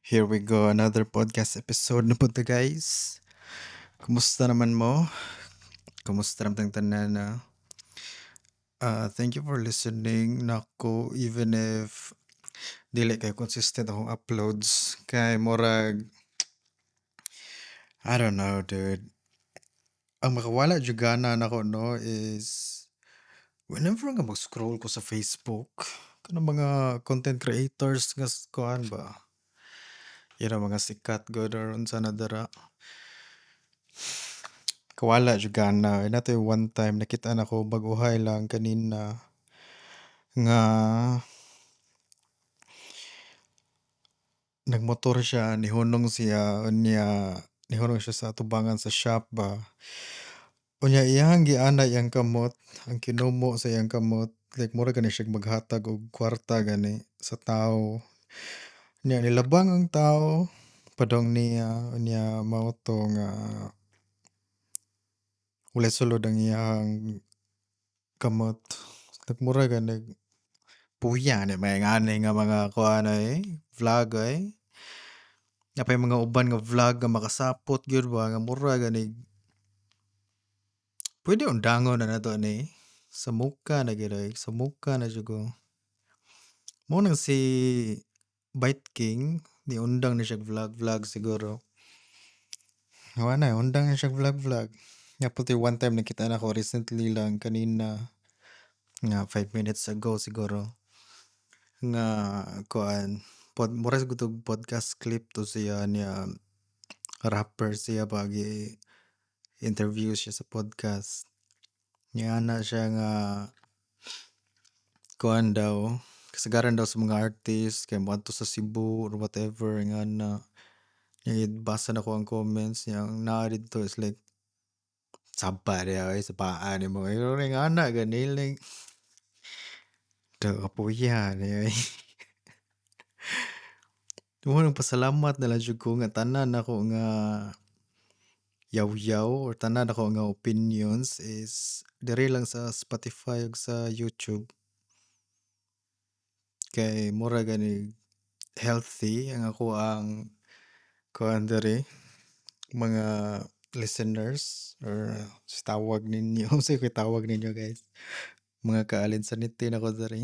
Here we go, another podcast episode na pud ta, guys. Kumusta naman mo? Kumusta naman tang tanan na? Thank you for listening nako, even if dili kay consistent akong uploads kay murag, I don't know, dude. Ang makawala jud gana nako, no, is whenever nga mag-scroll ko sa Facebook, kanang mga content creators nga kuan ba, mga sikat gud or unsa na dira. Kawala jud gana. Naa toy one time nakit-an nako bag-ohay lang kanina nga nagmotor siya, nihunong siya, unya nihunong siya sa atubangan sa shop ba. Unya iyang gianay ang kamot, ang kinumo sa iyang kamot, like mura gani siya maghatag og kwarta gani sa tawo. Nya nilabang ang tawo padung niya, unya mao to nga walay sulod ang iyang kamot. Like mura ganig puya ni mga ingani nga mga kuan oy, vlog oy. Naa pay mga uban nga vlog nga makasapot gyud ba nga mura ganig pwede undangon na nato ni. Samuka na gyud oy, samuka na jud ko. Mao nang si Bite King niundang na siya vlog vlog siguro. Wa na, undang na siya vlog vlog. Naa pod tay one time nakita nako recently lang kanina nga 5 minutes ago siguro nga kuan pod, mura siguro tog podcast clip to siya niya, rapper siya ba, gi interview siya sa podcast. Niana siya nga kuan daw, kasagaran daw sa mga artist kay moadto sa Cebu or whatever ingana. Basa nako ang comments niya, ang naa didto is like, "Saba diha oy, sabaa nimo." Ingana gani, like kapuya ni oy. Mao nang pasalamat na lang jud ko nga tanan nako nga yaw-yaw or tanan nako nga opinions is diri lang sa Spotify ug sa YouTube. Kay mura gani healthy ang akoang kuan diri, mga listeners or sa tawag ninyo, unsay ko'y tawag ninyo, guys? Mga ka-Alinsanity nako diri.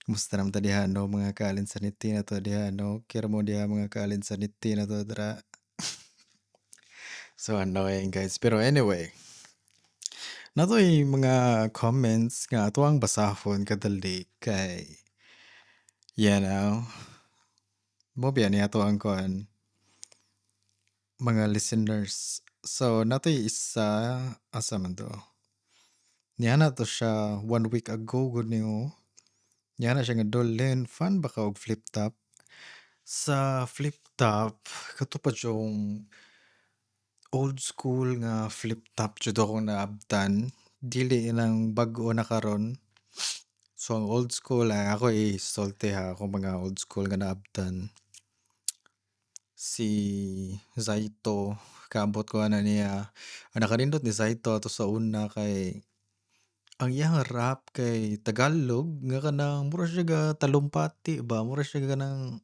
Kumusta naman ta diha, no, mga ka-Alinsanity nato diha, no? Okay ra mo diha, mga ka-Alinsanity nato dira? So annoying, guys. Pero anyway, naa toy mga comments nga atoang basahon kadali kay mao biya ni ato ang kuan, mga listeners. So naa toy isa, asa man to? Niana to siya one week ago gud ni oh. Niana siya nga, "Dolen, fan ba ka og flip top?" Sa flip top, kato pa jung old school nga flip top jud akong naabtan. Dili nang bag-o na karon. So ang old school ay ako isulti ha, akong mga old school nga naabtan. Si Zaito, kaabot ko ana niya. Ang nakanindot ni Zaito ato sa una kay ang iyang rap kay Tagalog nga kanang mura siya ga talumpati ba, mura siya kanang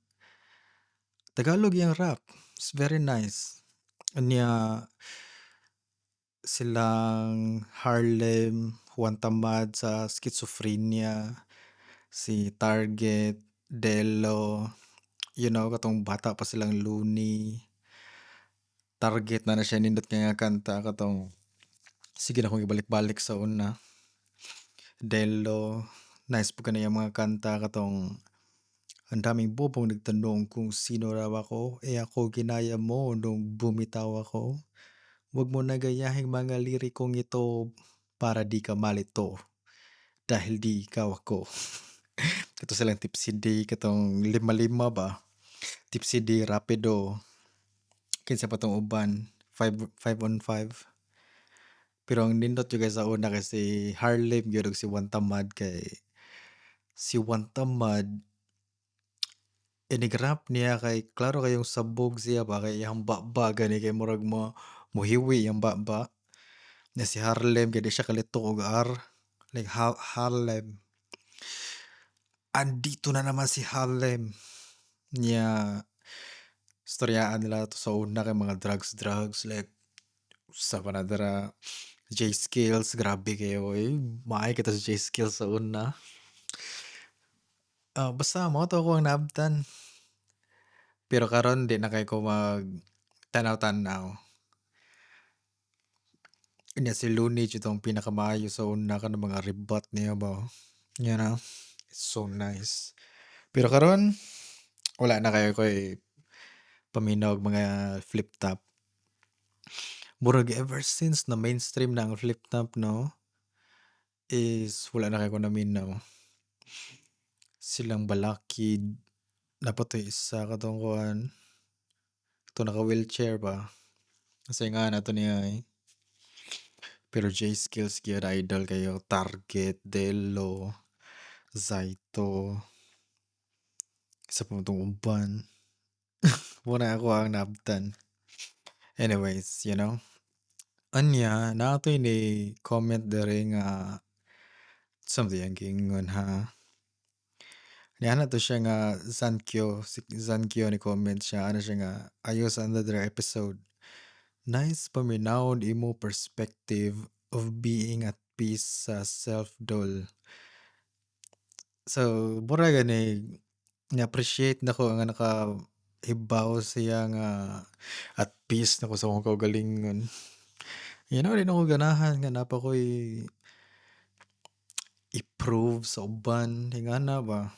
Tagalog iyang rap. It's very nice. Unya silang Harlem, Juan Tamad sa Schizophrenia, si Target, Delo, katong bata pa silang Loonie. Target na na siya nindot nga kanta, katong sige na akong ibalik-balik sa una. Delo, nice pud kani iyang mga kanta, katong "Ang daming bobong nagtanong kung sino raw ako, eh ako ginaya mo nung bumitaw ako. Wag mo na gayahin mga lirikong ito para di ka malito dahil di ikaw ako." Kato silang Tipsy D, katong lima-lima ba? Tipsy D, Rapido, kinsa pa tong uban, five, five on five. Pero ang nindot jud kay sa una kay si Harlem gyud ug si Juan Tamad, kay si Juan Tamad inig rap niya kay klaro kayong sabog siya ba, kay iyang baba gani kay murag mo mohiwi iyang baba. Na si Harlem kay di siya kalitok og R, like Harlem. "Andito na naman si Harlem." Nya istoryaan nila to sa una kay mga drugs drugs, like sa pa na dira, J Skills, grabe kayo oy, maayo kaayo to si J Skills sa una. Ah, basta mao to akong naabtan. Pero karon di na kay ko mag tanaw-tanaw. Nya si Loonie jud tong pinakamaayo sa una, kanang mga rebut niya ba. So nice. Pero karon wala na kayo ko'y paminaw og mga flip top. Murag ever since na mainstream na ang flip top, no, is wala na kay ko naminaw. Silang balakid, naa pa to'y isa katong kuan, to naka wheelchair ba. Unsay ngalan ato niya eh. Pero J Skills gyud, idol kayo, Target, Delo, Zaito, sa pa man tong uban. Mao na ako ang naabtan. Anyways. Anya, naa to'y ni comment diri nga something ang giingon ha. Niana to siya nga Zankyo, si Zankyo ni comment siya, ana siya nga ayo sa another episode. Nice paminawon imo perspective of being at peace sa self dol. So, mura gani na-appreciate nako nga nakahibaw siya nga at peace na ko sa akong kaugalingon. Di na ko ganahan nga naa pa ko'y i-prove sa uban, ingana ba.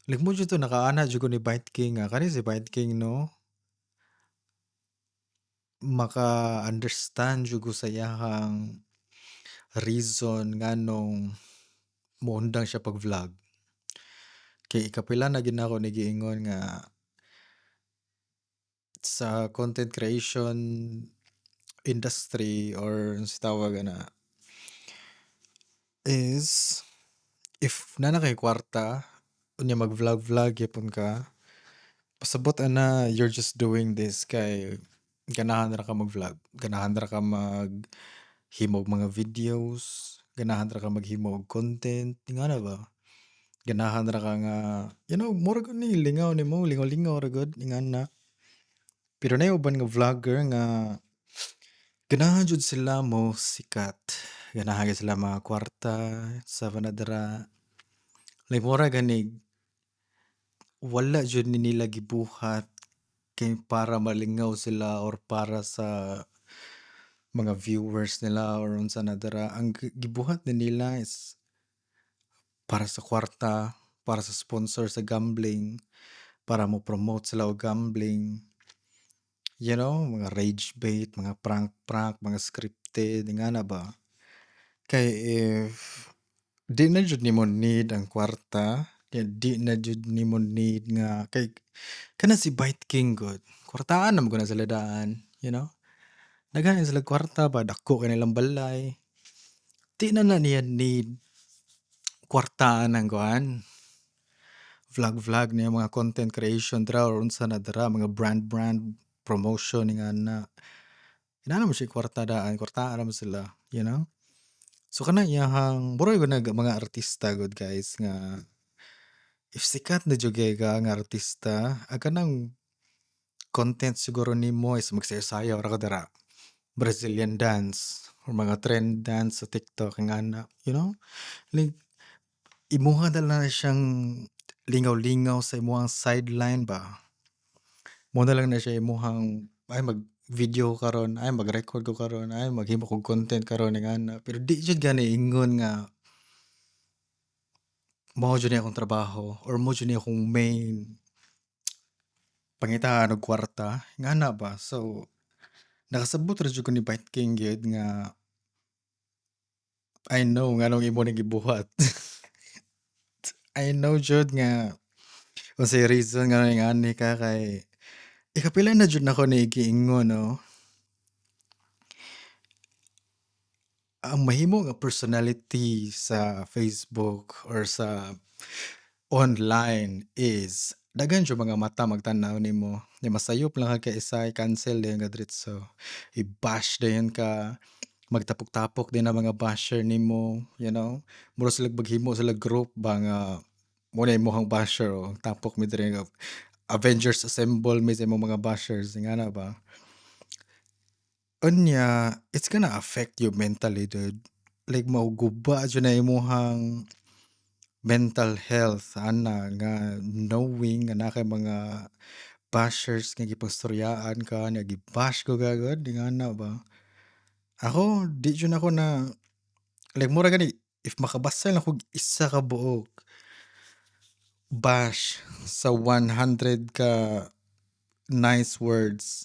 Like mo jud to nakaana jud ko ni Byte King nga kani si Byte King, no, maka-understand jud ko sa iyahang reason nganong moundang siya pag-vlog. Kay ikapila na gyud nako ni giingon nga sa content creation industry or unsa tawag ana is if naa na kay kwarta unya mag-vlog-vlog gyapon ka, pasabot ana you're just doing this kay ganahan ra ka mag-vlog, ganahan ra ka maghimo og mga videos, ganahan ra ka maghimo og content, ingana ba. Ganahan ra ka nga mura gud ni lingaw nimo, lingaw-lingaw ra gud ingana. Pero naay uban nga vlogger nga ganahan jud sila mo sikat, ganahan gyud sila mga kwarta sa pa na dira. Like mura ganig wala jud ni nila gibuhat kay para malingaw sila or para sa mga viewers nila or unsa na dira. Ang gibuhat ni nila is para sa kwarta, para sa sponsor sa gambling, para mo promote sila og gambling. Mga rage bait, mga prank-prank, mga scripted, ingana ba. Kay if di na jud nimo need ang kwarta, kay di na jud nimo need nga kay kana si Byte King gud, kwartaan naman gud na sila daan. Daghan na sila kwarta ba, dako kay nilang balay. Di na na niya need kwartaan ang kuan. Vlog-vlog niya, mga content creation dira or unsa na dira, mga brand-brand promotion ingana. Kinahanglan man siya kwarta daan, kwartaan naman sila. So kana iyahang mura gyud nag mga artista gud, guys, nga if sikat na jud kay ka nga artista, ang kanang content siguro nimo is magsayaw-sayaw ra ka dira. Brazilian dance or mga trend dance sa TikTok ingana. Like imuha na lang siyang lingaw-lingaw sa imuhang sideline ba. Mao na lang na siya imuhang ay mag-video karon, ay mag-record ko karon, ay maghimo kog content karon, ingana. Pero di jud gani ingon nga mao jud ni akong trabaho or mao jud ni akong main pangitaan og kwarta, ingana ba. So nakasabot ra jud ko ni Byte King gyud nga I know nganong imo ning gibuhat. I know jud nga unsay reason nganong ingani ka kay ikapila na jud nako ni giingon, no. Ang mahimo nga personality sa Facebook or sa online is daghan jud mga mata magtan-aw nimo. Nya masayop lang ka kay isa, i-cancel dayon ka diretso. I-bash dayon ka, magtapok-tapok din ang mga basher nimo. Mura sila maghimo sila group ba nga Mao na imong basher oh, tapok mi diri nga Avengers assemble mi sa imong mga bashers, ingana ba? Unya, it's gonna affect you mentally, dude. Like mauguba jud na imuhang mental health ana nga knowing nga naa kay mga bashers nga gipastoryaan ka nga gi-bash ka gud, ingana ba? Ako, di jud nako na like mura gani if makabasa lang kog isa ka buok bash sa 100 ka nice words,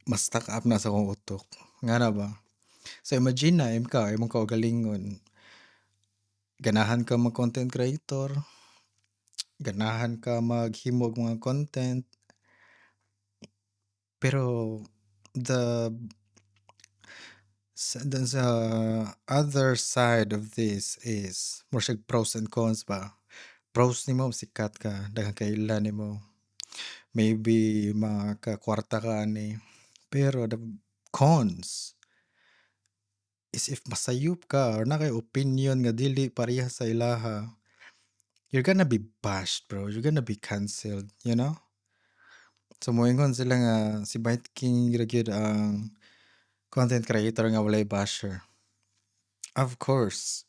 mas stuck up na sa akong utok. Ngana ba? So imagine na ikaw, imong kaugalingon, ganahan ka mag content creator, ganahan ka maghimo og mga content, pero the other side of this is mura siyag pros and cons ba. Pros nimo, sikat ka, daghang kaila nimo, maybe makakwarta ka ani, pero the cons is if masayop ka or naa kay opinion nga dili pareha sa ilaha, you're gonna be bashed, bro, you're gonna be cancelled. So moingon sila nga si Byte King ra gyud ang content creator nga walay basher. Of course.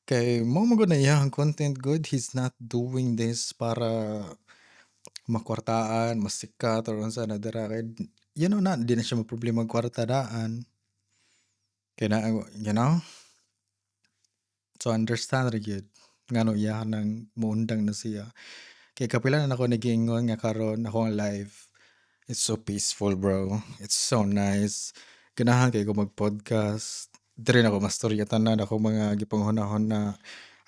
Kay mao man gud na iyahang content gud, he's not doing this para makwartaan, masikat or unsa na dira kay na di na siya maproblema og kwarta daan. Kay naa. So understand ra gyud ngano iyaha nang muundang na siya. Kay kapila na nako nagiingon nga karon akong life, it's so peaceful, bro. It's so nice. Ganahan kaayo ko mag-podcast. Diri na ko mastorya tanan akong mga gipanghuna-huna.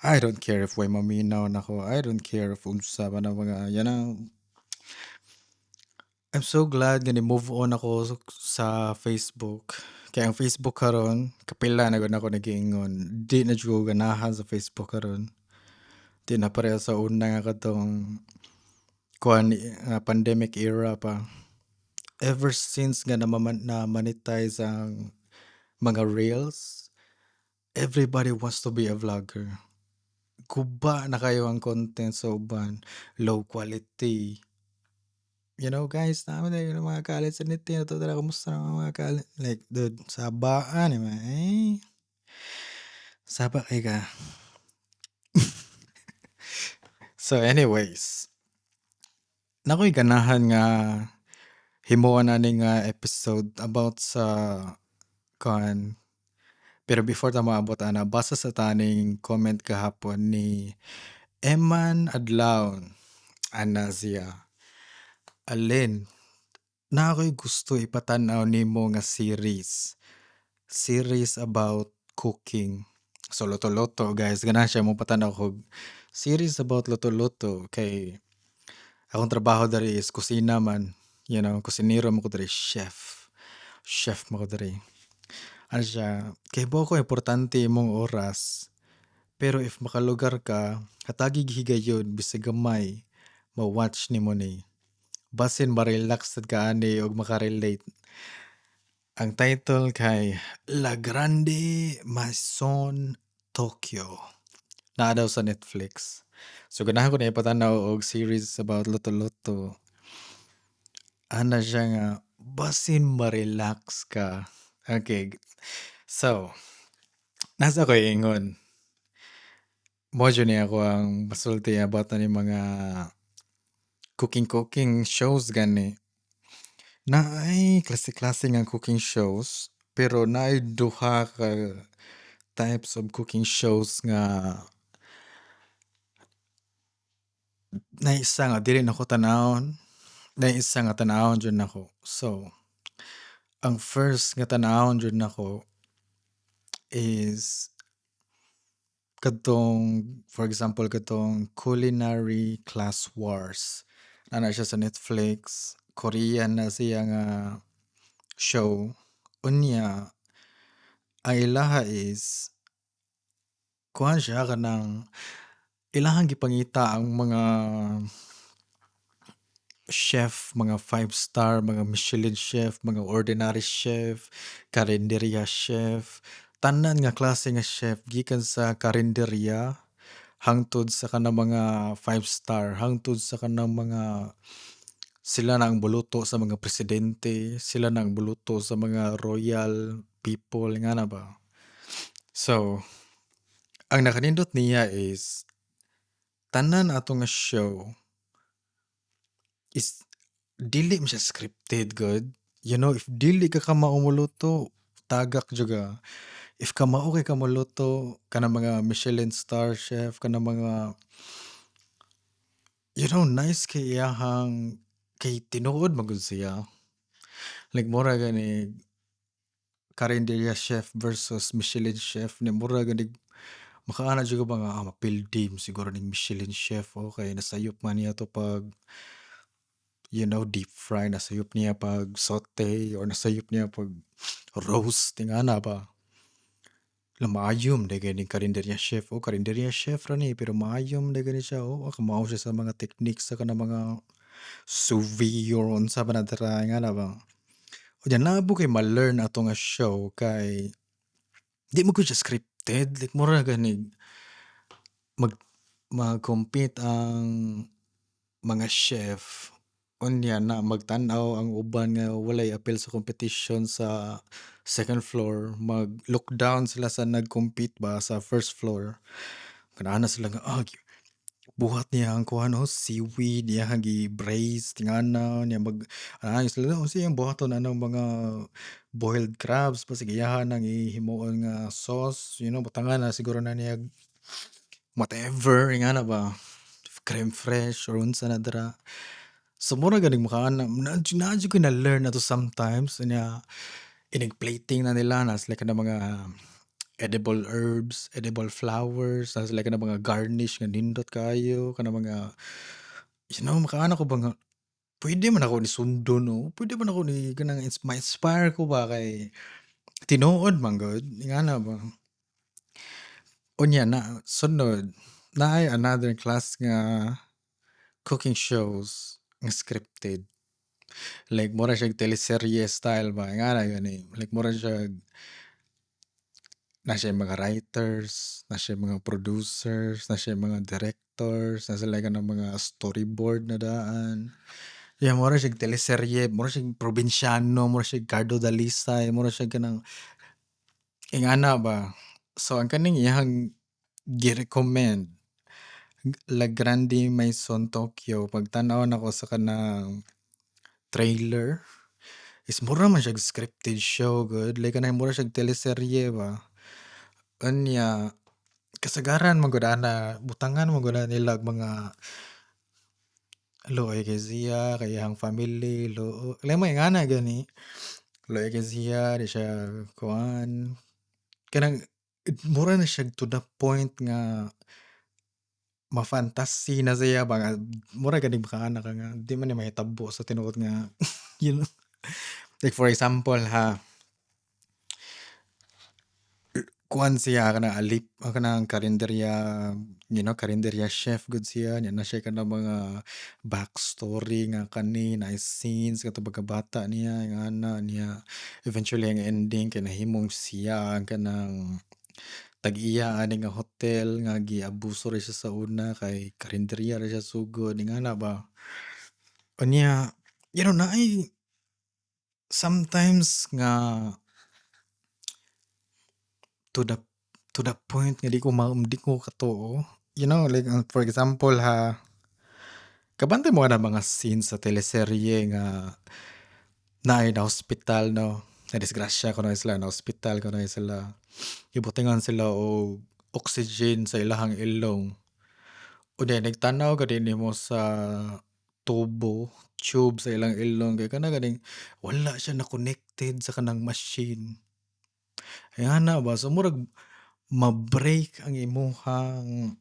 I don't care if way maminaw nako. I don't care if unsa pa na mga. I'm so glad nga ni-move on ako sa Facebook. Kay ang Facebook karon, kapila na gud nako nagiingon, di na jud ko ganahan sa Facebook karon. Di na pareha sa una nga katong kuan nga pandemic era pa. Ever since nga na-monetize ang mga reels, everybody wants to be a vlogger. Guba na kaayo ang content sa uban, low quality. Guys, naa man diay mga college anything ato dira, kumusta naman mga college? Like, dude, sabaan eh, eh. Saba kay ka. So anyways, naa ko'y ganahan nga himuon ani nga episode about sa kuan. Pero before ta moabot ana, basa sa ta ning comment gahapon ni Eman Adlaon. Ana siya. "Alin, naa ko'y gusto ipatan-aw nimo nga series. Series about cooking." So luto-luto, guys, ganahan siya mopatan-aw og series about luto-luto kay akong trabaho diri is kusina man, kusinero man ko diri, chef. Chef man ko diri. Ano siya, kahibaw ko importante imong oras, pero if makalugar ka, hatagig higayon bisag gamay, ma-watch nimo ni. Basin ma-relax sad ka ani ug maka-relate. Ang title kay La Grande Maison Tokyo. Naa daw sa Netflix. So ganahan ko na ipatan-aw og series about luto-luto. Ana siya nga basin ma-relax ka. Okay. So, naa sa ko'y ingon. Mao jud ni ako ang masulti about ani mga cooking-cooking shows gani. Naay klase-klase nga cooking shows, pero naay duha ka types of cooking shows nga naay isa nga dili nako tan-awon, naay isa nga tan-awon jud nako. So, ang first nga tan-awon jud nako is kadtong, for example, katong Culinary Class Wars. Naa na siya sa Netflix, Korean na siya nga show. Unya, ang ilaha is kuan siya, kanang ilahang gipangita ang mga chef, mga 5 star, mga Michelin chef, mga ordinary chef, karinderya chef, tanan nga klase nga chef gikan sa karinderya Hangtod sa kanang mga five star, hangtod sa kanang mga sila na ang moluto sa mga presidente, sila na ang moluto sa mga royal people, ingana ba. So, ang nakanindot niya is tanan ato nga show is dili man siya scripted gud. If dili ka kamao moluto, tagak jud ka. If kamao kay ka moluto, kanang mga Michelin star chef, kanang mga nice kay iyahang kay tinuod man gud siya. Like mura gani karinderya chef versus Michelin chef ni mura gani makaana jud ka ba nga, "Ah, mapildi siguro ning Michelin chef, oh, kay nasayop man niya to pag deep fry, nasayop niya pag saute or nasayop niya pag roast," ingana ba. Maayo man diay ning karinderya chef, oh, karinderya chef ra ni pero maayo man diay gani siya, oh, kamao siya sa mga techniques sa kanang mga sous vide or unsa ba na dira, ingana ba. Unya naa pud kay ma-learn ato nga show kay di man gud siya scripted, like mura ganig mag-compete ang mga chef, unya na magtan-aw ang uban nga walay apil sa competition sa second floor, mag-look down sila sa nag-compete ba sa first floor. Kanana sila nga, "Ah, buhat niya ang kuan, oh, seaweed iyang gi-braise," ingana nya mag sila, "Unsa iyang buhaton anang mga boiled crabs, basig iyaha nang himuon nga sauce, butangan na siguro na niya whatever," ingana ba, creme fraiche or unsa na dira. So mura ganing makaana naa jud koy na-learn ato sometimes. Unya inig plating na nila, naa sila kanang mga edible herbs, edible flowers, naa sila kanang mga garnish nga nindot kaayo, kanang mga makaana ko ba nga pwede man nako ni sundon, no, pwede man nako ni kanang ma-inspire ko ba kay tinuod man gud, ingana ba. Unya na sunod naay another class nga cooking shows nga scripted. Like mura siya teleserye style ba, ingana gani, like mura siya naa siya mga writers, naa siya mga producers, naa siya mga directors, naa sila kanang mga storyboard na daan. Yeah, mura siya teleserye, mura siya probinsyano, mura siya Cardo Dalisay, mura siya kanang ingana ba. So ang kaning iyang gi-recommend, La Grande Maison Tokyo, pagtan-aw nako sa kanang trailer is mura man siya scripted show gud, like kanang mura siya teleserye ba. Unya kasagaran man gud ana butangan man gud na nila og mga luoy kay siya kay iyang family luo like mga ingana gani, luoy kay siya, di siya kuan, kanang mura na siya to the point nga ma-fantasy na siya ba nga mura gani makaana ka nga di man ni mahitabo sa tinuod nga. Like for example ha, kuan siya kanang alip kanang karinderya, karinderya chef gud siya, nya naa siya kanang mga backstory nga kani naay scenes katong pagkabata niya ingana niya, eventually ang ending kay nahimong siya ang kanang tag-iya ani nga hotel nga giabuso ra siya sa una kay karinderya ra siya sugod, ingana ba. Unya naay sometimes nga to the point nga di ko katuo. Like for example ha, kabantay mo ana mga scenes sa teleserye nga naay na hospital, no, nadisgrasya kuno sila, na hospital kuno sila, gibutangan sila og oxygen sa ilahang ilong. Unya nagtan-aw gani nimo sa tubo, tube sa ilang ilong kay kana ganing wala siya na-connected sa kanang machine. Ingana ba, so murag ma-break ang imuhang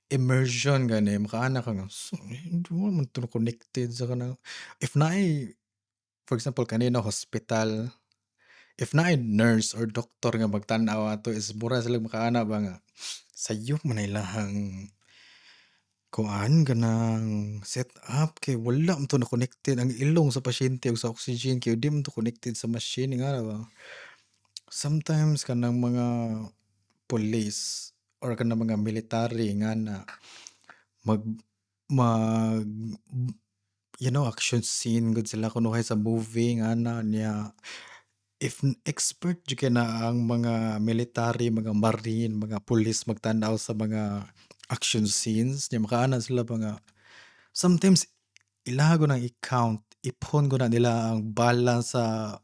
immersion gani, makaana ka nga wa man to connected sa kanang if naay, for example kanina hospital, if naay nurse or doktor nga magtan-aw ato is mura sila makaana ba nga sayop man na ilahang kuan kanang set up kay wala man to na connected ang ilong sa pasyente ug sa oxygen kay di man to connected sa machine, ingana ba. Sometimes kanang mga police or kanang mga military nga na mag mag action scene gud sila kunuhay sa movie nga na niya. If expert jud kay na ang mga military, mga marine, mga pulis magtan-aw sa mga action scenes niya, makaana sila ba nga sometimes ilaha gud nang i-count, iphon gud na nila ang bala sa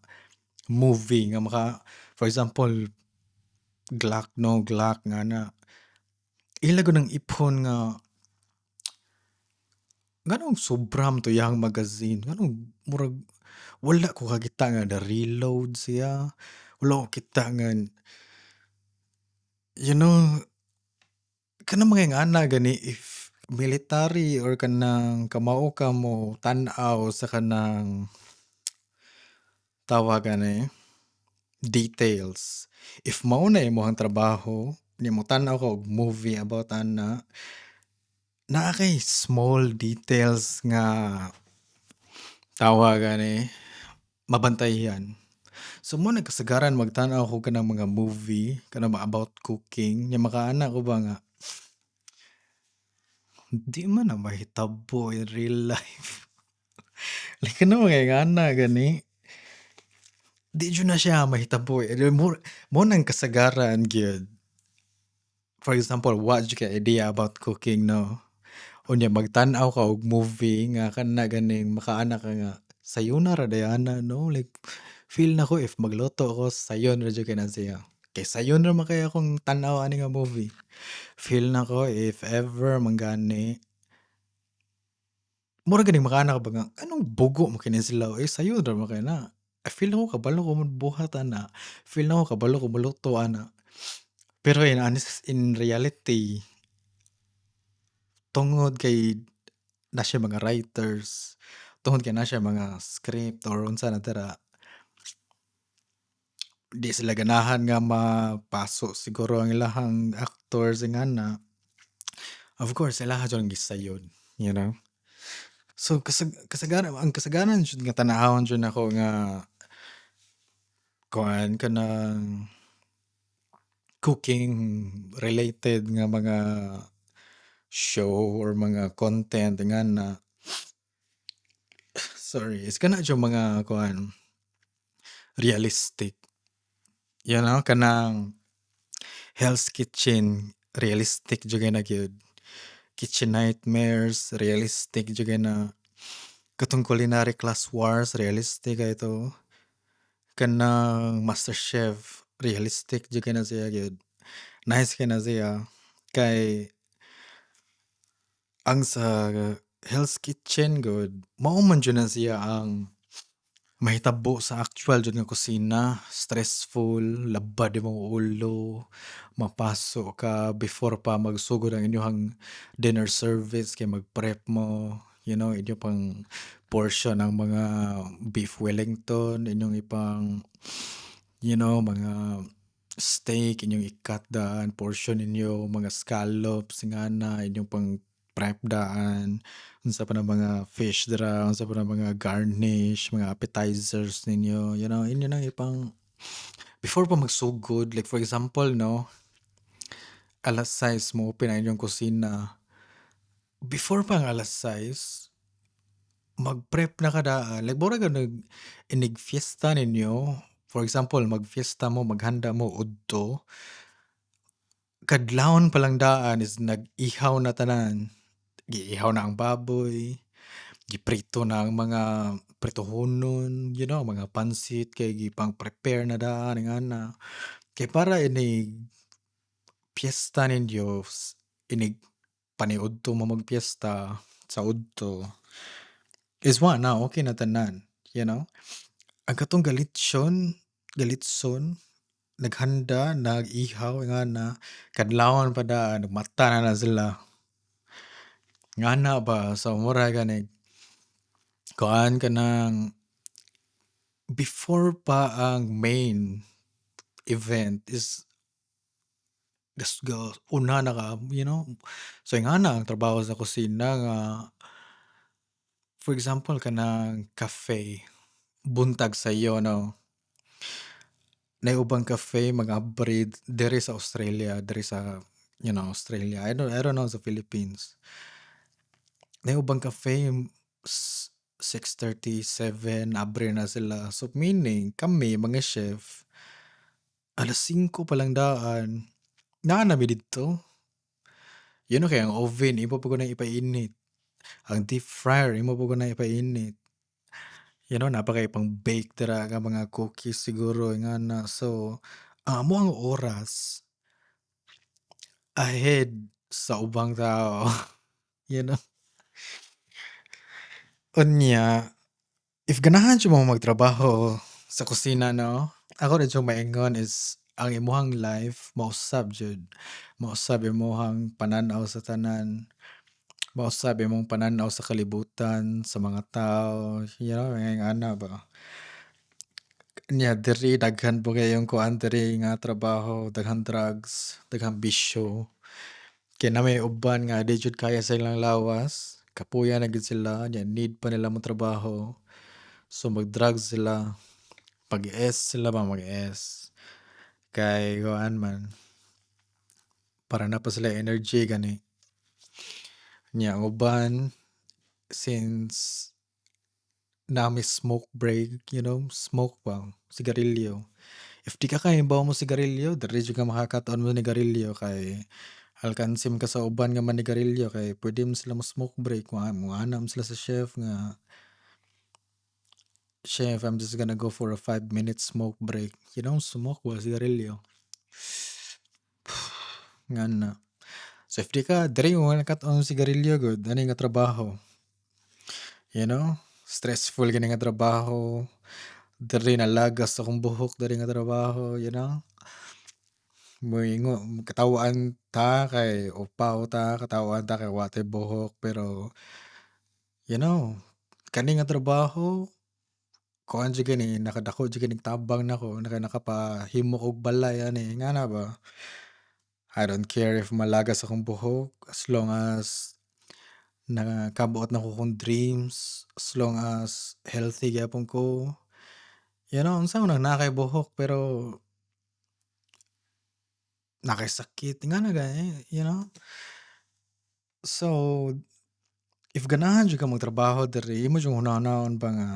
movie nga maka, for example, Glock, no Glock nga na ila gud nang iphon nga nganong sobra man to iyang magazine, nganong murag wala ko kakita nga na-reload siya, wala ko kita nga kanang mga ingana gani. If military or kanang kamao ka mo tan-aw sa kanang tawag ani details, if mao na imong trabaho nya mo tan-aw ka og movie about ana, naa kay small details nga tawag ani mabantayan. So mo na kasagaran magtan-aw ko kanang mga movie kanang about cooking nya makaana ko ba nga di man na mahitabo in real life. Like kanang mga ingana gani, di jud na siya mahitabo eh. Mo nang kasagaran gyud. For example, wa jud kay idea about cooking, no? Unya magtan-aw ka og movie nga kana ganing makaana ka nga sayon na ra diay ana, no? Like feel nako if magluto ko sayon ra jud kay na siya. Kay sayon ra man kay akong tan-aw ani nga movie. Feel nako if ever man gani mura ganing makaana ka ba nga anong bugo man kini sila oy, sayon ra man kay na. I feel nako kabalo ko mobuhat ana. Feel nako kabalo ko moluto ana. Pero in honest, in reality, tungod kay na siya mga writers, tungod kay na siya mga script or unsa na dira, di sila ganahan nga mapaso siguro ang ilahang actors ingana. Of course, ilaha jud ang gisayon. So kasagaran, ang kasagaran jud nga tan-awon jud nako nga kuan kanang cooking related nga mga show or mga content ingana, sorry, is kana jud mga kuan realistic. Kanang Hell's Kitchen, realistic jud kay na gyud. Kitchen Nightmares, realistic jud kay na. Katong Culinary Class Wars, realistic kay to. Kanang MasterChef, realistic jud kay na siya gyud. Nice kay na siya kay ang sa Hell's Kitchen gud mao man jud na siya ang mahitabo sa actual jud nga kusina, stressful, labad imong ulo, mapaso ka before pa magsugod ang inyong dinner service kay mag-prep mo, inyo pang portion ang mga beef Wellington, inyong ipang mga steak, inyong i-cut daan, portion ninyo, mga scallops ingana, inyong pang prep daan, unsa pa na mga fish dira, unsa pa na mga garnish, mga appetizers ninyo, inyo nang ipang before pa magsugod. Like for example, no, alas 6 mo open ang inyong kusina. Before pa ang alas 6, mag-prep na ka daan. Like mura ka nag inig fiesta ninyo. For example, mag-fiesta mo, maghanda mo udto. Kadlawon pa lang daan is nag-ihaw na tanan. Giihaw na ang baboy, giprito na ang mga pritohonon, mga pansit kay gipang prepare na daan ingana. Kay para inig piyesta ninyo, inig paniudto mo magpiyesta sa udto is wa na, okay na tanan. Ang katong galitson, galitson, naghanda, nag-ihaw ingana, kadlawon pa daan mata na na sila. Ngana ba, so mura gani kuan kanang before pa ang main event is una na ka. So ingana ang trabaho sa kusina nga for example kanang cafe, buntag sayo, no. Nay ubang cafe mga abri diri sa Australia, diri sa Australia. I don't know sa Philippines. Naay ubang cafe 6:30, 7 abre na sila. So meaning kami mga chef, alas 5 pa lang daan naa na mi didto. Kay ang oven imo pa gud nang ipainit. Ang deep fryer imo pa gud nang ipainit. Naa pa kay pang-bake dira nga mga cookies siguro ingana. So ang among oras ahead sa ubang tao. Unya, if ganahan jud mo magtrabaho sa kusina, no, ako ra jud maingon is ang imong life mausab jud. Mausab imong panan-aw sa tanan. Mausab imong panan-aw sa kalibutan, sa mga tao, ingana ba. Nya diri daghan po kayong kuan diri nga trabaho, daghang drugs, daghang bisyo. Kay naa may uban nga di jud kaya sa ilang lawas, kapuya na gyud sila nya need pa nila motrabaho. So mag-drugs sila, pag-S sila ba, mag-S. Kay kuan man, para naa pa sila energy gani. Nya ang uban, since naa mi smoke break, smoke ba, sigarilyo. If di ka kahibaw mo sigarilyo, diri jud ka makakat-on mo nigarilyo kay alkansi man ka sa uban nga manigarilyo kay pwede man sila mo smoke break, moana man sila sa chef nga, "Chef, I'm just gonna go for a 5-minute smoke break." Smoke ba, sigarilyo. Ngana. So if di ka, diri mo nakat-on sigarilyo gud ani nga trabaho. Stressful kini nga trabaho. Diri nalagas akong buhok diri nga trabaho. Moingo kataw-an ta kay upaw ta, kataw-an ta kay wa tay buhok, pero kani nga trabaho kuan jud kini, nakadako jud kining tabang nako, nakapahimo og balay ani, ingana ba. I don't care if malagas akong buhok as long as nakabot nako akong dreams, as long as healthy gyapon ko. Unsa man nang naa kay buhok pero naa kay sakit, ingana gani. So, if ganahan jud ka magtrabaho diri, imo jud hunahunahon ba nga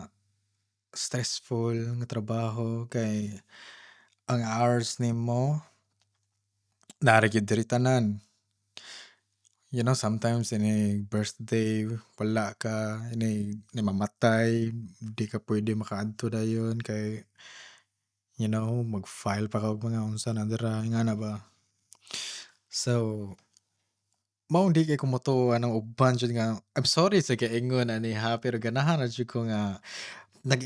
stressful nga trabaho kay ang hours nimo naa ra gyud diri tanan. Sometimes inig birthday wala ka, inig mamatay di ka pwede makaadto dayon kay mag-file pa ka og mga unsa na dira, ingana ba. So, mao di kay ko motuo anang uban jud nga, I'm sorry sa kaingon ani ha, pero ganahan ra jud ko nga nag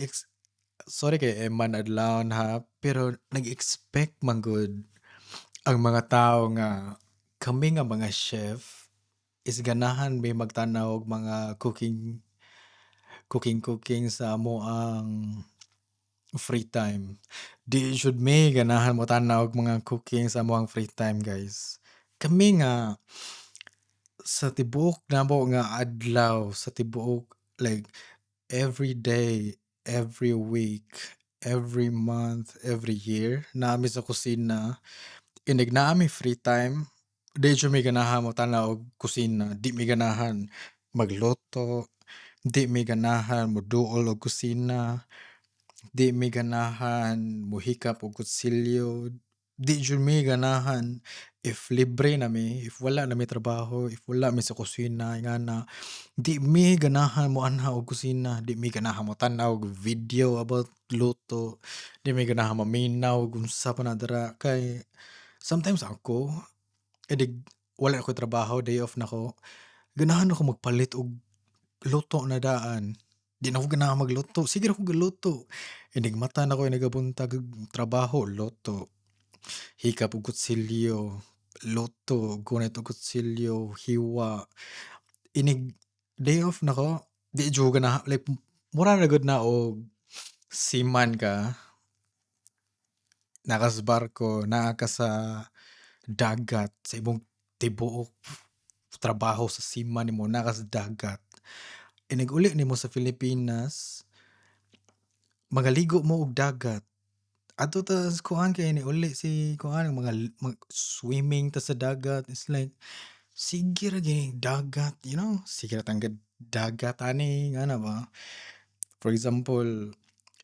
sorry kay Eman adlawon ha, pero nag-expect man gud ang mga tawo nga kami nga mga chef is ganahan mi magtan-aw og mga cooking cooking cooking sa amoang free time. Di jud mi ganahan mo-tan-aw og mga cooking sa amoang free time, guys. Kami nga sa tibuok namo nga adlaw, sa tibuok, like every day, every week, every month, every year, naa mi sa kusina. Inig naa mi free time, di jud mi ganahan mo-tan-aw og kusina, di mi ganahan magluto, di mi ganahan moduol og kusina, di mi ganahan mohikap og kutsilyo, di jud mi ganahan. If libre na mi, if wala na mi trabaho, if wala mi sa kusina ingana, di mi ganahan moanha og kusina, di mi ganahan mo-tan-aw og video about luto, di mi ganahan maminaw og unsa pa na dira kay sometimes ako inig wala koy trabaho, day off nako, ganahan ako magpalit og luto na daan. Di na ko ganahan magluto, sige ra kog luto. Inig mata nako inig buntag, trabaho, luto. Hikap og kutsilyo, luto, gunit og kutsilyo, hiwa. Inig day off nako, di jud ko ganahan, like mura ra gud na og seaman ka, naa ka sa barko, naa ka sa dagat sa imong tibuok trabaho sa seaman nimo, naa ka sa dagat. Inig uli nimo sa Pilipinas, magaligo mo og dagat. Adto ta sa kuan kay niuli si kuan mga mag swimming ta sa dagat. It's like sige ra gyud dagat. Sige ra tang dagat ani ngana ba. For example,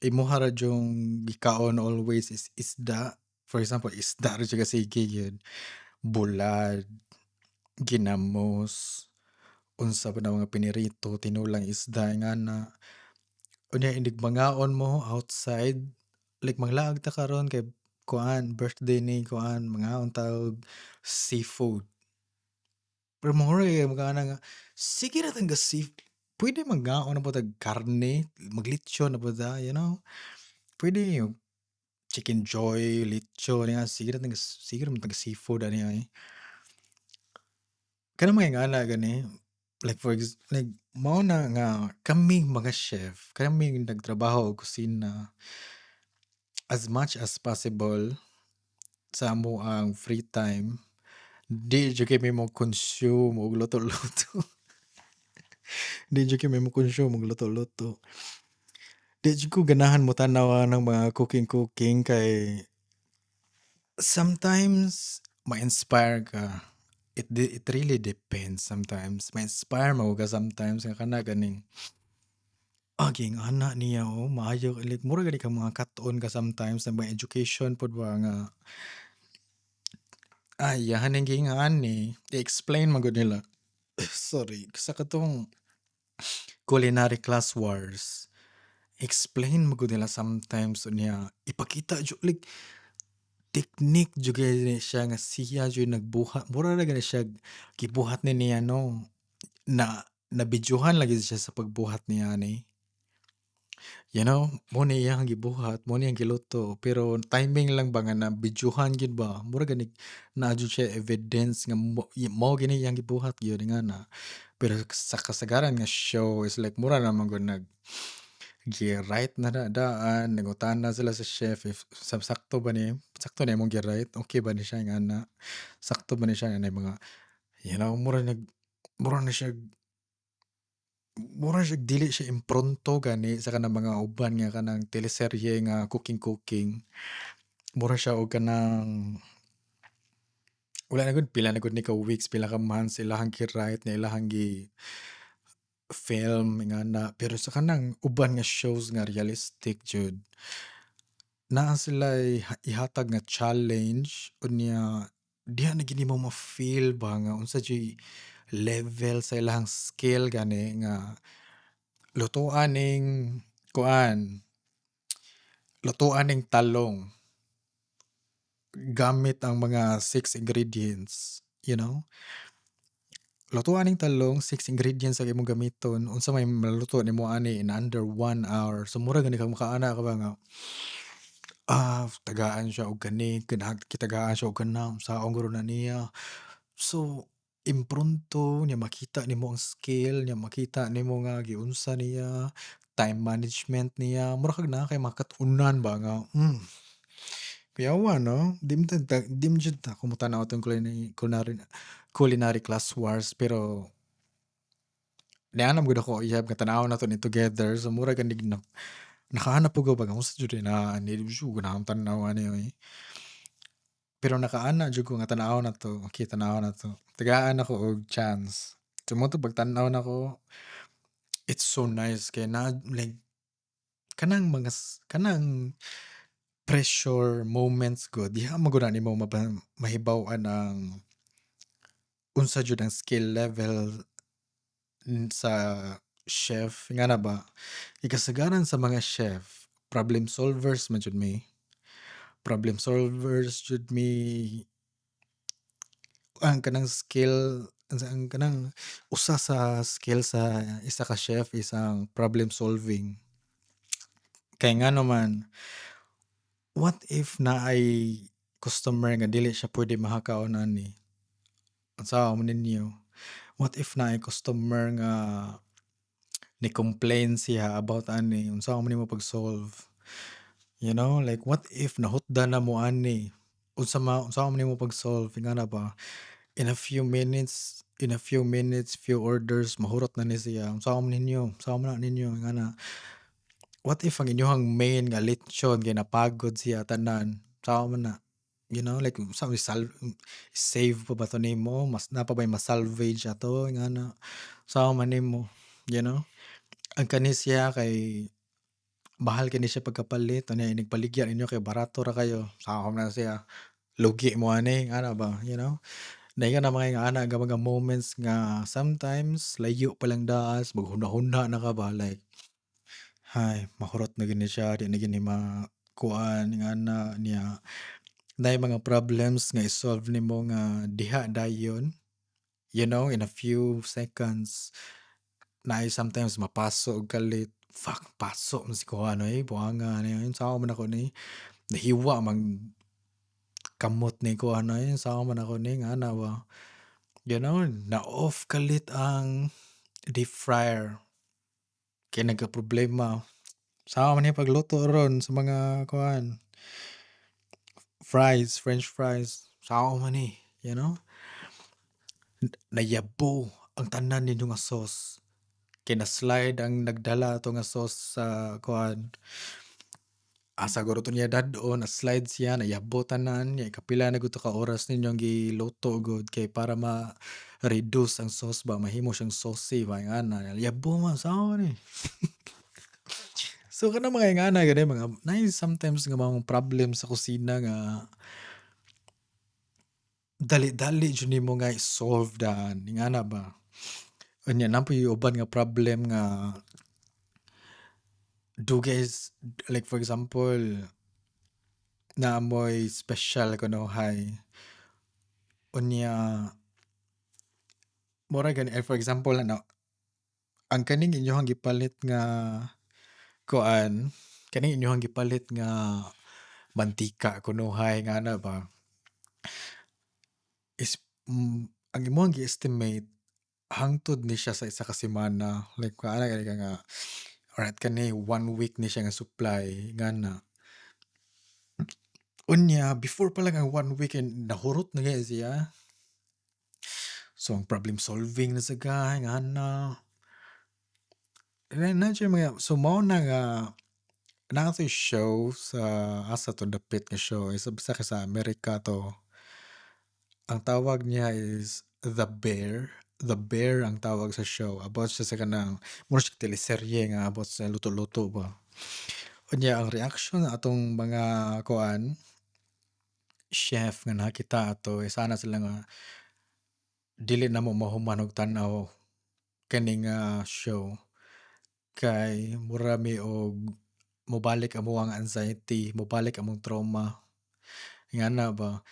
imuha ra jung gikaon always is isda. For example, isda ra jud ka sige gyud. Bulad, ginamos, unsa pa na mga pinirito, tinulang isda ingana. Unya inig mangaon mo outside, like manglaag ta karon kay kuan birthday ni kuan, mangaon ta og seafood. Pero mura gyud makaana nga sige ra tang sea, pwede mangaon na pud tag karne, maglitson na pud ta. Pwede chicken joy, litson nga sige ra man tag seafood ani ay. Kanang mga ingana gani, like for ex like mao na nga kaming mga chef, kaming nagtrabaho og kusina, as much as possible sa amoang free time, di jud kay mi mo consume og luto-luto. Di jud kay mi mo consume og luto-luto. Di jud ko ganahan mo tan-aw anang mga cooking-cooking kay sometimes ma-inspire ka. It really depends sometimes. Ma-inspire man ka sometimes nga kana ganing ging-ana niya oh, maayo, like mura gani kang mga kat-on ka sometimes sa mga education pod ba nga ay iyahan ning giingani, i-explain man gud nila. Sorry, sa katong Culinary Class Wars, explain man gud nila sometimes, unya ipakita jud like technique jud kay ni siya nga siya jud nagbuhat, mura ra gani siya gibuhat ni niya no, na nabidyohan lagi siya sa pagbuhat niya ani. Mao ni iyang gibuhat, mao ni iyang giluto, pero timing lang ba nga nabidyohan gyud ba, mura gani naa jud siya evidence nga mao gini iyang gibuhat gyud ingana. Pero sa kasagaran nga show is like mura ra man gud nag gi-write na na daan, nangutana sila sa chef if sakto ba ni, sakto ni imong gi-write, okay ba ni siya ingana, sakto ba ni siya nga mga mura nag mura na siya mura siya dili siya impronto gani sa kanang mga uban nga kanang teleserye nga cooking cooking. Mura siya og kanang wala na gud, pila na gud ni ka weeks, pila ka months ilahang gi-write na ilahang gi film ingana. Pero sa kanang uban nga shows nga realistic jud, naa sila'y ihatag nga challenge, unya diha na gyud nimo ma-feel ba nga unsa juy level sa ilahang skill gani nga lutoa ning kuan, lutoa ning talong gamit ang mga six ingredients. Lutoa ning talong, six ingredients ang imong gamiton, unsa may maluto nimo ani in under 1 hour. So mura gani kang makaana ka ba nga tagaan siya og kani, gitagaan siya og kana, unsaon guro na niya. So impronto nya makita nimo ang skill, nya makita nimo nga giunsa niya, time management niya, mura kag naa kay makat-unan ba nga kuyawa no, di man jud ako motanaw atong culinary Culinary Class Wars, pero niana man gud ako uyab nga tan-awon nato ni together, so mura ganig na nakaana pud ko ba nga unsa jud na ani, di jud ko ganahan tan-aw ani oy. Pero nakaana jud ko nga tan-awon nato, okay, tan-awon nato. Tagaan nako og chance. So mao to pagtan-aw nako, it's so nice kay na like kanang mga kanang pressure moments gud, diha man gud na nimo mahibaw-an ang unsa jud ang skill level sa chef ingana ba. Kay kasagaran sa mga chef, problem solvers man jud mi. Problem solvers jud mi, ang kanang skill, ang kanang usa sa skill sa isa ka chef is ang problem solving. Kay ngano man, what if naay customer nga dili siya pwede makakaon ani? Unsaon man ninyo? What if naay customer nga ni-complain siya about ani, unsaon man nimo pag-solve? Like what if nahutdan na mo ani, unsa ma unsaon man nimo pag-solve ingana ba? In a few minutes, few orders, mahurot na ni siya, unsaon man ninyo, unsaon man na ninyo ingana. What if ang inyong main nga lechon kay napagod siya tanan? Sao man na? Like sa save pa ba to nimo? Mas na pa ba ma-salvage ato nga na? Sao man nimo? You know? Ang kani siya kay mahal kini siya pagkapalit, unya inig paligya ninyo kay barato ra kayo. Sao man na siya? Lugi mo ani, ana ba, you know? Naingan na mga ana nga mga moments nga sometimes layo pa lang daas, maghuna-huna na ka ba, like, "Hay, mahurot na gini siya, di na gini makuan," nga na niya. Naay mga problems nga i-solve nimo nga diha dayon, in a few seconds. Naay sometimes mapaso og kalit, "Fuck, paso man si kuan oy, buanga ni, unsaon man nako ni? Nahiwa man kamot ni kuan oy, unsaon man nako ni?" Nga ana ba. Na-off kalit ang deep fryer. Kay nagka-problema. Unsaon man ni pagluto ron sa mga kuan, fries, french fries, unsaon man ni, you know? Nayabo ang tanan ninyo nga sauce. Kay na-slide ang nagdala ato nga sauce sa kuan. Asa guro to niya dad-on, na-slide siya, nayabo tanan, nya kapila na gud to ka oras ninyong giluto gud kay para ma-reduce ang sauce ba, mahimo siyang saucy ba, ingana, yabo man, unsaon man ni? So kanang mga ingana gani, mga naay sometimes nga mga problem sa kusina nga dali-dali jud nimo nga i-solve daan, ingana ba. Unya naa poy uban nga problem nga dugay, like for example, naa moy special kunuhay, unya mura gani, for example ano, ang kaning inyong gipalit nga kuan, kaning inyong gipalit nga mantika kunuhay nga ana ba, is ang imong gi-estimate hangtod ni siya sa isa ka semana, like ana gani ka nga alright, kani one week ni siya nga supply ngana. Unya before pa lang ang one week nahurot na gani siya. So ang problem solving na sa ka ngana. Na siya mga, so mao na nga naa to'y show sa, asa to dapit nga show, is basta kay sa Amerika to. Ang tawag niya is The Bear. The Bear ang tawag sa show. About siya sa kanang mura siya teleserye nga about sa luto-luto ba. Unya ang reaction atong mga kuan chef nga nakita ato, eh, sana sila nga dili namo mahuman og tan-aw kani nga show kay mura mi og mobalik among anxiety, mobalik among trauma. Ingana ba.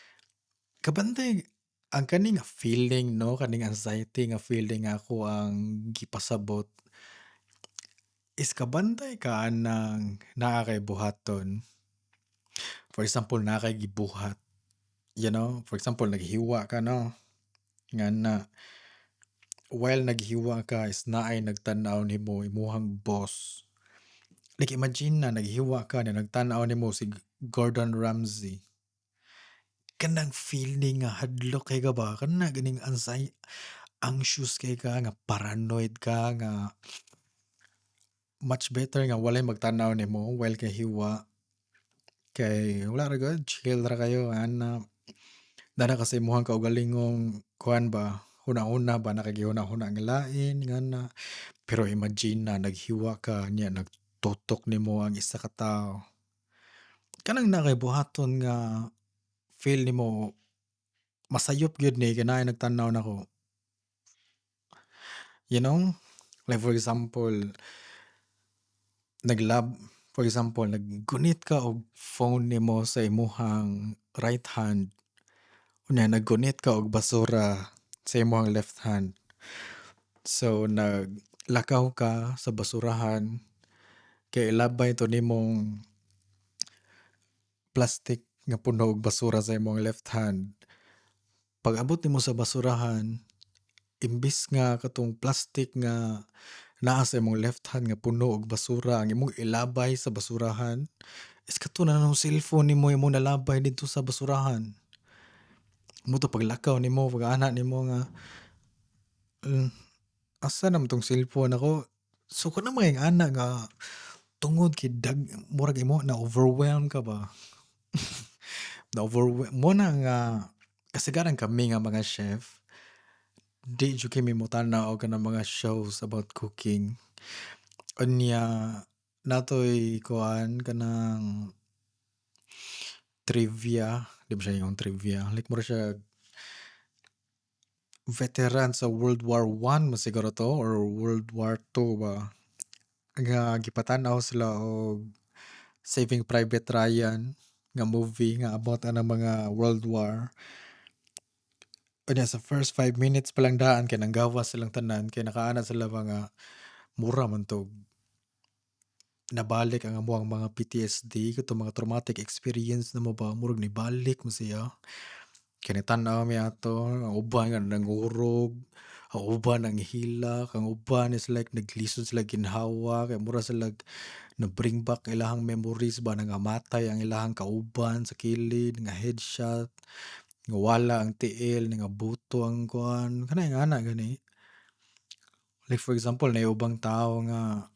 Kabantay ang kani nga feeling, no, kaning anxiety nga feeling nga ako ang gipasabot is kabantay ka anang naa kay buhaton. For example, naa kay gibuhat. For example, naghiwa ka, no? Ngana while naghiwa ka is naay nagtan-aw nimo, imuhang boss. Like imagine na naghiwa ka na nagtan-aw nimo si Gordon Ramsay. Kanang feeling nga hadlok kay ka ba, kana ganing anxiety, anxious kay ka, nga paranoid ka, nga much better nga walay magtan-aw nimo while kay hiwa. Kay wala ra gud, chill ra kayo ana. Dana kasi imuhang kaugalingong kuan ba, huna-huna ba, naa kay gihuna-huna nga lain ngana. Pero imagine na naghiwa ka nya nagtutok nimo ang isa ka tawo. Kanang naa kay buhaton nga feel nimo masayop gyud ni kay naay nagtan-aw nako. You know? Like for example, naglab for example, naggunit ka og phone nimo sa imuhang right hand, unya naggunit ka og basura sa imong left hand. So naglakaw ka sa basurahan kay ilabay to nimong plastic nga puno og basura sa imong left hand. Pag-abot nimo sa basurahan, imbis nga katong plastic nga naa sa imong left hand nga puno og basura ang imong ilabay sa basurahan, is kato na nang cellphone nimo imong nalabay didto sa basurahan. Mao to paglakaw nimo, pag-ana nimo nga, "Asa naman tong cellphone nako?" So kanang mga ingana nga Tungod kay murag imo na overwhelm ka ba? Na overwhelm mo na nga kasagaran kami nga mga chef, di jud kay mi motanaw og kanang mga shows about cooking. Unya natoy kuan kanang trivia, di ba siya ingon trivia, like mura siya veteran sa World War I man siguro to or World War II ba nga gipatan-aw sila og Saving Private Ryan nga movie nga about anang mga World War. Unya sa first 5 minutes pa lang daan kay nanggawas silang tanan kay nakaana sila mga mura man to nabalik ang amoang mga PTSD, katong mga traumatic experience namo ba, murag nibalik man siya. Kay nagtan-aw mi ato, ang uban nga nangurog, ang uban nanghilak, ang uban is like naglisod sila ginhawa kay mura sila na bring back ilahang memories ba, nangamatay ang ilahang kauban sa kilid, nga headshot, nga wala ang tiil, nga buto ang kuan, kanang ingana gani. Like for example, naay ubang tawo nga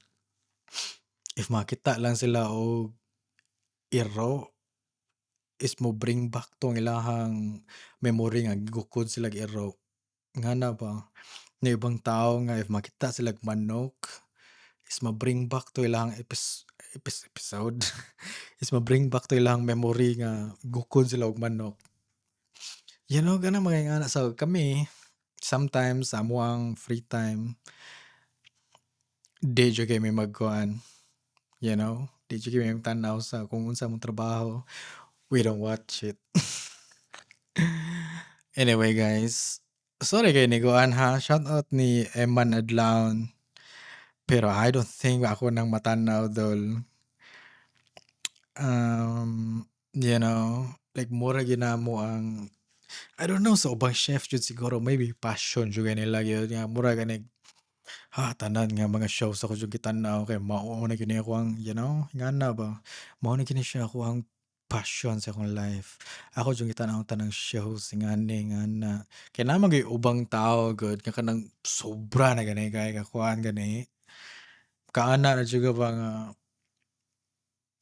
if makita lang sila og iro is mo bring back to ang ilahang memory nga gikukod sila iro. Ngana ba? Naay ubang tawo nga if makita sila manok is ma-bring back to ilahang episode is ma-bring back to ilahang memory nga gukod sila og manok. Kanang mga ingana. So kami sometimes sa amoang free time, di jud kay mi magkuan, di jud kay mi magtan-aw sa kung unsa among trabaho, we don't watch it. Anyway guys, sorry kay ni kuan ha, shout out ni Eman Adlaon. Pero I don't think ako nang matanaw dol. Like mura gyud namo ang, I don't know, sa ubang chef jud siguro maybe passion jud kay nila gyud nga mura ganig ha, tanan nga mga shows ako jud gitan-aw kay mao na gyud ni ako ang ngana ba, mao na gyud ni siya ako ang passion sa akong life. Ako jud gitan-aw tanang shows ngani ngana. Kay naa man gyud ubang tawo gud nga kanang sobra na gani kay kakuan gani. Kaana na jud ka ba nga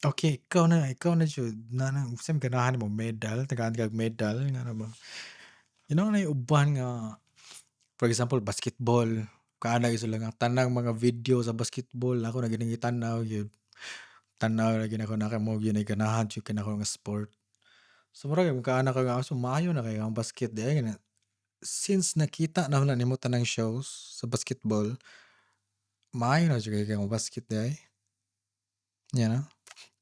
okay, ikaw na jud na na unsa may ganahan nimo, medal, tagaan kag medal, ngana ba. Naay uban nga for example basketball, kaana gyud sila nga tanang mga video sa basketball ako na gyud gitan-aw gyud. Tan-aw ra gyud nako na kay mao gyud ni ganahan jud kay nako nga sport. So mura gyud kaana ka nga so maayo na kaayo ang basket diay na since nakita na na nimo tanang shows sa basketball, maayo na jud kay mo basket diay.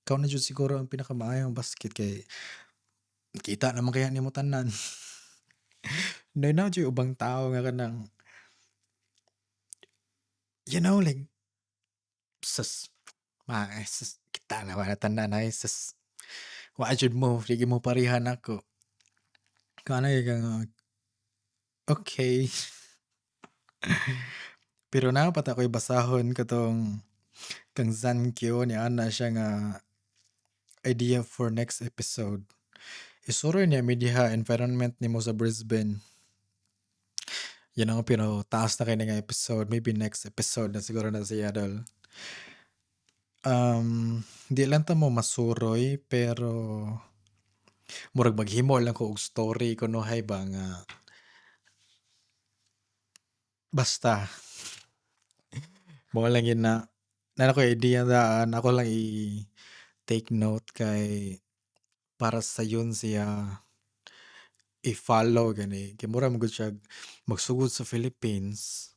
Ikaw na jud siguro ang pinakamaayong basket kay kita naman kaya nimo tanan. Naa jud ubang tawo nga kanang like sus ma sus kita na ba tanan ay sus wa jud mo di gyud mo pareha nako. Kaana gyud ka nga okay. Pero naa pa ta ko'y basahon katong kang Zankyo niana siya nga idea for next episode. Isuroy niya mi diha environment nimo sa Brisbane. Pero taas na kay ni nga episode, maybe next episode na siguro na siya dol. Di lang ta mo masuroy pero murag maghimo lang ko og story kunuhay ba nga basta mao lang gyud na. Naa koy idea daan, ako lang i-take note kay para sayon siya i-follow gani kay mura man gud siya magsugod sa Philippines,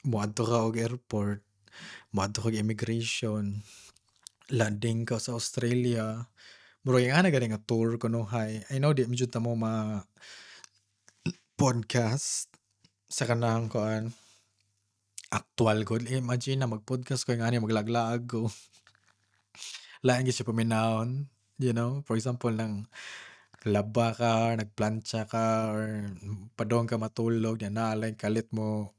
moadto ka og airport, moadto kag immigration, landing ka sa Australia, murag ingana gani nga tour kunuhay. I know di man jud ta mo ma podcast sa kanang kuan aktuwal gud. Imagine na mag-podcast ko ingani, maglaag-laag ko. Lain gyud siya paminawon. For example nang laba ka, nagplantsa ka or padung ka matulog nya naa lay kalit mo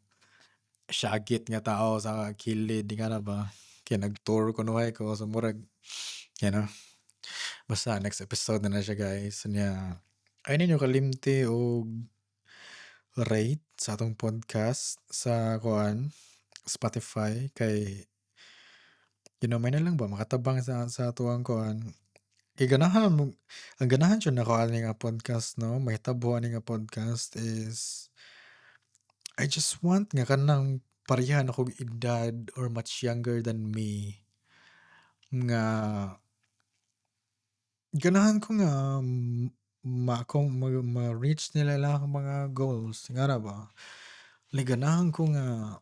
syagit nga tao sa kilid, ingana ba. Kay nag-tour kunuhay ko, so murag basta next episode na na siya, guys. Nya ay ninyo kalimti og rate sa atong podcast sa kuan, Spotify, kay May na lang ba makatabang sa atuang kuan. Kay ganahan mo, ang ganahan jud nako ani nga podcast, no, mahitabo ani nga podcast is I just want nga kanang pareha na kog edad or much younger than me nga ganahan ko nga ma akong ma-reach nila ilang mga goals nga ba. Like ganahan ko nga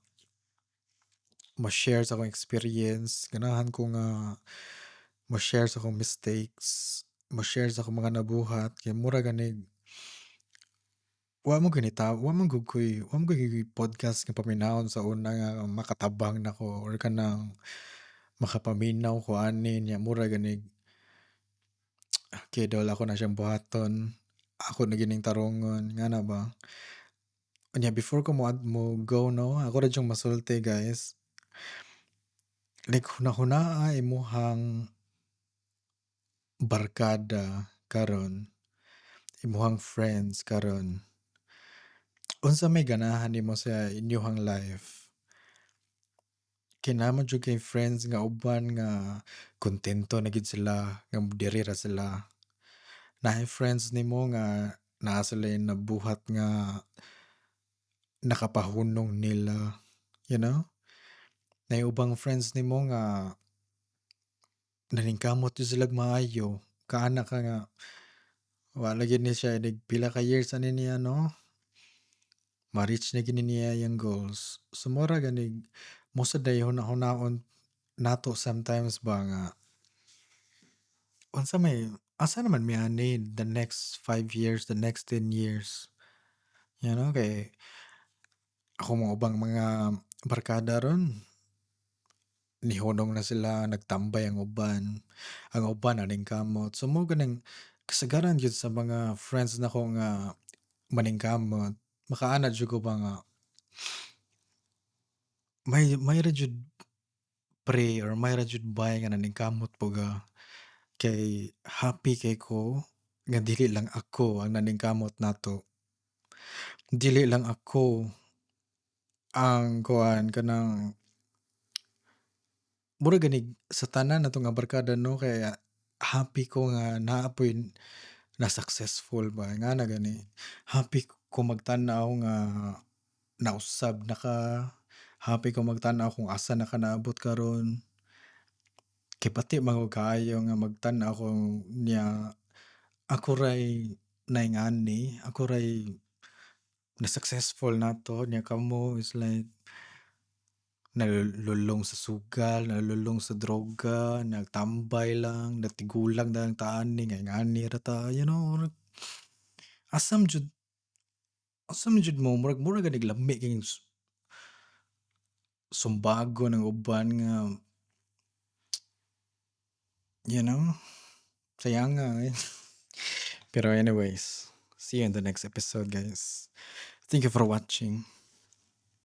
ma-share sa akong experience, ganahan ko nga ma-share sa akong mistakes, ma-share sa akong mga nabuhat kay mura ganig wa mo ganita, wa man gud podcast nga paminawon sa una nga makatabang nako or kanang makapaminaw ko ani niya, mura ganig okay dol, ako na siyang buhaton, ako na gining tarungon ngana ba. Unya before ko mo go, no, ako ra jung masulti, guys. Like hunahunaa imuhang barkada karon, imuhang friends karon. Unsa may ganahan nimo sa inyuhang life? Kay naa man jud kay friends nga uban nga kontento na gid sila nga diri ra sila. Naay friends nimo nga naa sila nabuhat nga nakapahunong nila. Naay ubang friends nimo nga naningkamot jud sila maayo, kaana ka nga wa lagi ni siya inig pila ka years ani niya, no, ma-reach na gyud ni niya iyang goals. So mura ganig mo sad day huna-hunaon nato sometimes ba nga unsa may asa naman mi ani the next 5 years, the next 10 years. Kay ako mga ubang mga barkada ron nihunong na sila, nagtambay ang uban, ang uban naningkamot. So mao ganing kasagaran gyud sa mga friends nako nga maningkamot, makaana jud ko ba nga may ra jud pre or may ra jud bay nga naningkamot po ga, kay happy kay ko nga dili lang ako ang naningkamot nato. Dili lang ako ang kuan kanang mura ganig sa tanan nato nga barkada, no, kay happy ko nga naa poy na successful ba ngana gani. Happy ko magtan-aw nga nausab na ka, happy ko magtan-aw kung asa na ka naabot karon. Kay pati man gud kaayo nga magtan-aw ko niya ako ray naingani, ako ray na successful nato niya kamo is like nalulong sa sugal, nalulong sa droga, nagtambay lang, natigulang na lang ta ani nga ingani ra ta. Asa man jud mo murag mura ganig lami kay sumbagon ang uban nga sayanga eh. Pero anyways, see you in the next episode, guys. Thank you for watching.